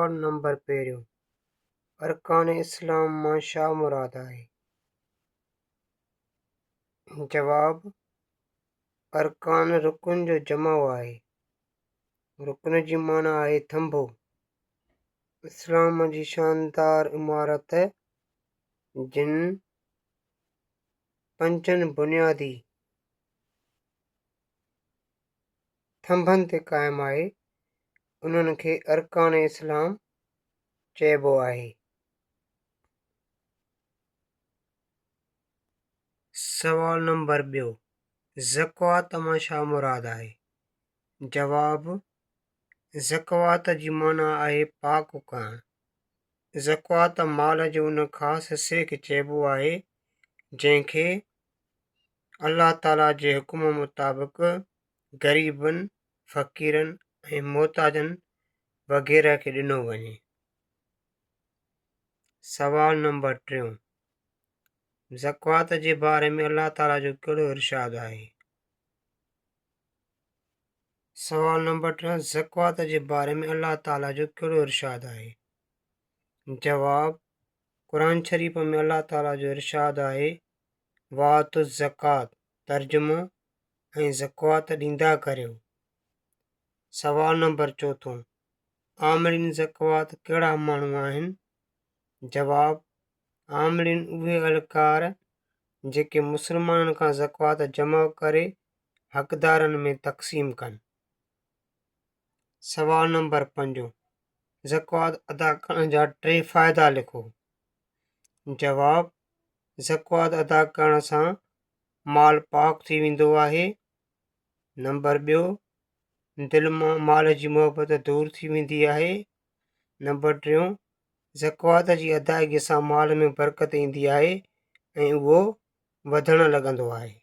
سوال نمبر پهريون، ارڪان اسلام مان ڇا مراد آهي؟ جواب، ارڪان رڪن جو جمع آهي. رڪن جي معنيٰ آهي ٿنڀو. اسلام جي شاندار عمارت جن پنجن بنيادي ٿنڀن تي قائم آهي، انهن کي ارڪان اسلام چئبو آهي. سوال نمبر ٻيو، زڪوات مان ڇا مراد آهي؟ جواب، زڪوات جي معنيٰ آهي پاڪ ڪرڻ. زڪوات مال جي ان خاص حصي کي چئبو آهي، جنهن کي الله تعاليٰ جي حڪم مطابق غريبن، فقيرن ۽ محتاجن وغيره کي ڏنو وڃي. سوال نمبر ٽيون، زڪوات جي باري ۾ الله تعاليٰ جو ڪهڙو ارشاد آهي؟ سوال نمبر ٽيون، زڪوات جي باري ۾ الله تعاليٰ جو ڪهڙو ارشاد آهي؟ جواب، قرآن شريف ۾ الله تعاليٰ جو ارشاد آهي، وآتوا الزڪوة، ترجمو، ۽ زڪوات ڏيندا ڪريو. سوال نمبر چوٿون، عاملين زڪوات ڪهڙا ماڻهو آهن؟ جواب، عاملين اهي اهلڪار جيڪي مسلمانن کان زڪوات جمع ڪري حقدارن ۾ تقسيم ڪن. سوال نمبر پنجون، زڪوات ادا ڪرڻ جا ٽي فائدا لکو. جواب، زڪوات ادا ڪرڻ سان مال پاڪ ٿي ويندو آهي. نمبر ٻيو، دل مان مال جي محبت دور ٿي ويندي آهي. نمبر ٽيون، زڪوات جي ادائگي سان مال ۾ برڪت ايندي آهي ۽ اهو وڌڻ لڳندو آهي.